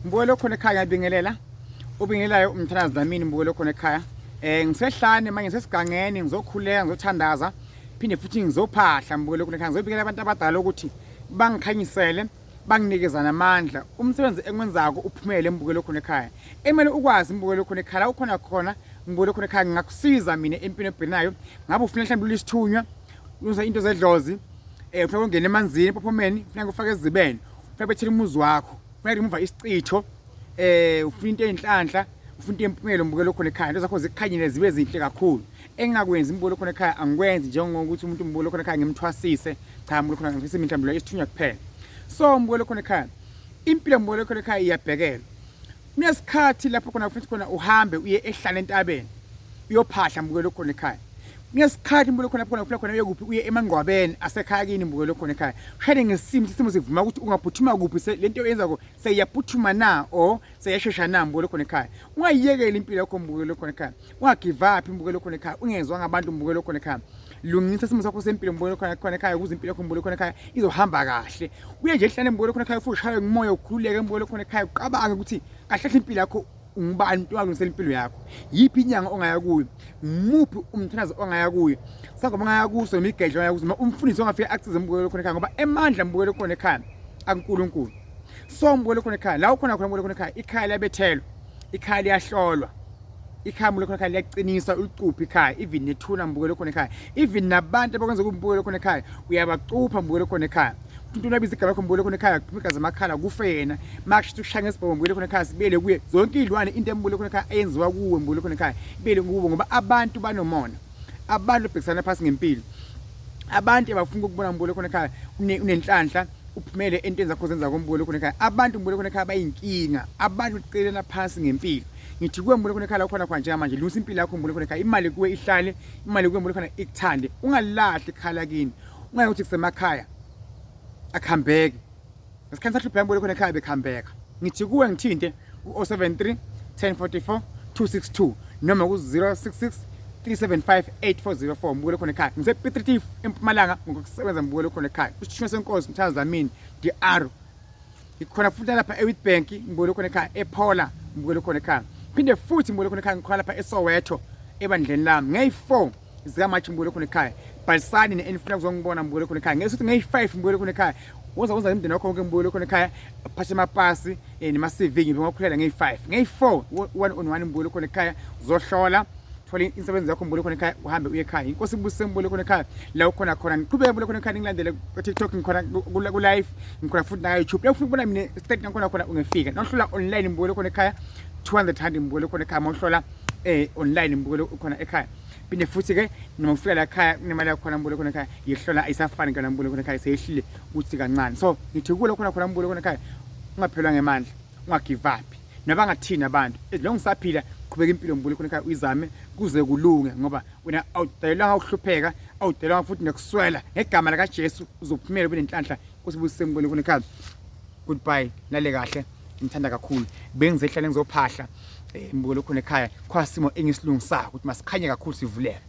Mbukelo khona ekhaya, ngiyabingelela. Ubingelelayo umthandazi Dlamini, mbukelo khona ekhaya. Ngisehlane manje, ngisesigangeni, ngizokhuleka, ngizothandaza, phinde futhi ngizophahla, mbukelo khona ekhaya. Ngizobikela abantu abadala ukuthi bangikhanyisele, banginikeza namandla. Umsebenzi engiwenzako uphumele, mbukelo khona ekhaya. Emele ukwazi, mbukelo khona ekhaya, la ukhona khona, mbukelo khona ekhaya, ngingakusiza mina empilweni ebhenayo. Ngabe ufuna mhlawumbe ulisithunywa, ulungisa into zedlozi, ufuna ukungena emanzini, epophomeni, ufuna ukufaka ezibeni, ufuna bethela umuzi wakho, ufuna remove isichitho, ufuna into eyinhlanhla, ufuna into yempumelo, mbukelo khona ekhaya, into zakho zikukhanyile zibe zinhle kakhulu. Engingakwenzi, mbukelo khona ekhaya, angikwenzi njengokuthi umuntu, mbukelo khona ekhaya, ngimthwasise. Cha, mbukelo khona, ngifisa mhlawumbe isithunywa kuphela. So mbukelo khona ekhaya, impilo, mbukelo khona ekhaya, iyabhekelwa. Kunesikhathi lapho khona futhi khona uhambe uye ehlala entabeni uyophahla, mbukelo khona ekhaya. Kunesikhathi, mbukelo khona, khona ufuna khona uye kuphi, uye emangcwabeni asekhaya kini, mbukelo khona ekhaya. Ushayele ngesimo, isimo sivuma ukuthi ungaphuthuma kuphi, lento oyenzako seyiyaphuthuma na or seyashesha na, mbukelo khona ekhaya. Ungayiyekeli impilo yakho, mbukelo khona ekhaya. Ungagive up, mbukelo khona ekhaya. Ungezwa ngabantu, mbukelo khona ekhaya. Lungisa isimo sakho sempilo, mbukelo khona khona ekhaya, ukuze impilo yakho, mbukelo khona ekhaya, izohamba kahle. Uye nje ehlane, mbukelo khona ekhaya, futhi ushaywe ngumoya, ukhululeke, mbukelo khona ekhaya, uqabange ukuthi kahle kahle impilo yakho ungubani, umuntu walungisela impilo yakho, yiphi inyanga ongaya kuyo, muphi umthandazo ongaya kuyo, sangoma ongaya kuso, noma igedle ongaya kuso, noma umfundisi ongafika akusize, mbukelo khona ekhaya, ngoba emandla, mbukelo khona ekhaya, akuNkulunkulu. So mbukelo khona ekhaya, la ukhona khona, mbukelo khona ekhaya, ikhaya liyabethelwa, ikhaya liyahlolwa, ikhaya, mbukelo khona ekhaya, liyaqiniswa, ulicuphe ikhaya, even nethuna, mbukelo khona ekhaya, even nabantu abakwenza kumbukelo khona ekhaya uyabacupha, mbukelo khona ekhaya. Umuntu unabiza igama lakho, mbukelo khona ekhaya, kuphuma igazi amakhala, kufe yena. Makusho ukushaya ngesibhobo, mbukelo khona ekhaya, sibuyele kuye. Zonke iy'lwane, into embukelo khona ekhaya eyenziwa kuwe, mbukelo khona ekhaya, ibuyele kuwe, ngoba abantu banomona, abantu babhekisana phasi ngempilo, abantu abafuna ukubona, mbukelo khona ekhaya, unenhlanhla, uphumele entweni zakho zenza kombukelo khona ekhaya. Abantu, mbukelo khona ekhaya, bayinkinga, abantu ucelena phasi ngempilo. Ngithi kuwe, mbukelo khona ekhaya, la ukhona khona njengamanje, lungisa impilo yakho, mbukelo khona ekhaya, imali kuwe ihlale, imali kuwe, mbukelo khona, ikuthande. Ungalahli ikhala kini, ungayi ukuthi kusemakhaya akuhambeki. Ngesikhathi sahlupheka, mbukelo khona ekhaya, bekuhambeka. Ngithi kuwe, ngithinte ku-073 1044 262 noma ku-066 375 8404, mbukelo khona ekhaya. Ngise-Piet Retief, eMpumalanga, ngokusebenza, mbukelo khona ekhaya. Isithunywa senkosi Mthandazi Dlamini DR. Ngikhona futhi lapha eWitbank, ngibukele khona ekhaya, ePhola, ngibukele khona ekhaya. Phinde futhi, ngibukele khona ekhaya, ngikhona lapha eSoweto ebandleni lami ngeyi-4 zikaMarch, ngibukele khona ekhaya. Bhalisani enifuna kuzongibona, ngibukele khona ekhaya. Ngeke ngeyi-5, ngibukele khona ekhaya. Woza, woza imndeni wakho wonke, ngibukele khona ekhaya, phathe amapasi nema-CV. Ngibe ngokhulela ngeyi-5, ngeyi-4, one on one, ngibukele khona ekhaya, uzohlola, thola imisebenzi yakho, mbukele khona ekhaya, uhambe uye ekhaya. Inkosi ibusise, mbukele khona ekhaya, la ukhona khona. Ngiqhubeke, mbukele khona ekhaya, ningilandele ku-TikTok, ngikhona ku-live, ngikhona futhi naka-YouTube. La ufuna ukubona mina straight nakhona khona, ungefika nawuhlola online, mbukele khona ekhaya, 200 rand, mbukele khona ekhaya, mawuhlola online, mbukele khona ekhaya. Phinde futhi-ke noma ufika la ekhaya kunemali yakhona, mbukele khona ekhaya, yihlola ayisafani kana, mbukele khona ekhaya, seyehlile ukuthi kancane. So ngithi kulo khona khona, mbukele khona ekhaya, ungaphelwa ngemandla, ungagive up noma bangathini abantu. As long usaphila, qhubeka impilo, mbukele khona ekhaya, uyizame kuze kulunge, ngoba wena awudalelwanga ukuhlupheka, awudalelwanga futhi nokuswela. Ngegama likaJesu uzophumela ube nenhlanhla. Kusibusise, mbukele khona ekhaya. Goodbye, nale kahle, ngithanda kakhulu. Bengizehlale ngizophahla, mbukele khona ekhaya, khona simo engisilungisayo ukuthi masikhanye kakhulu, sivuleke.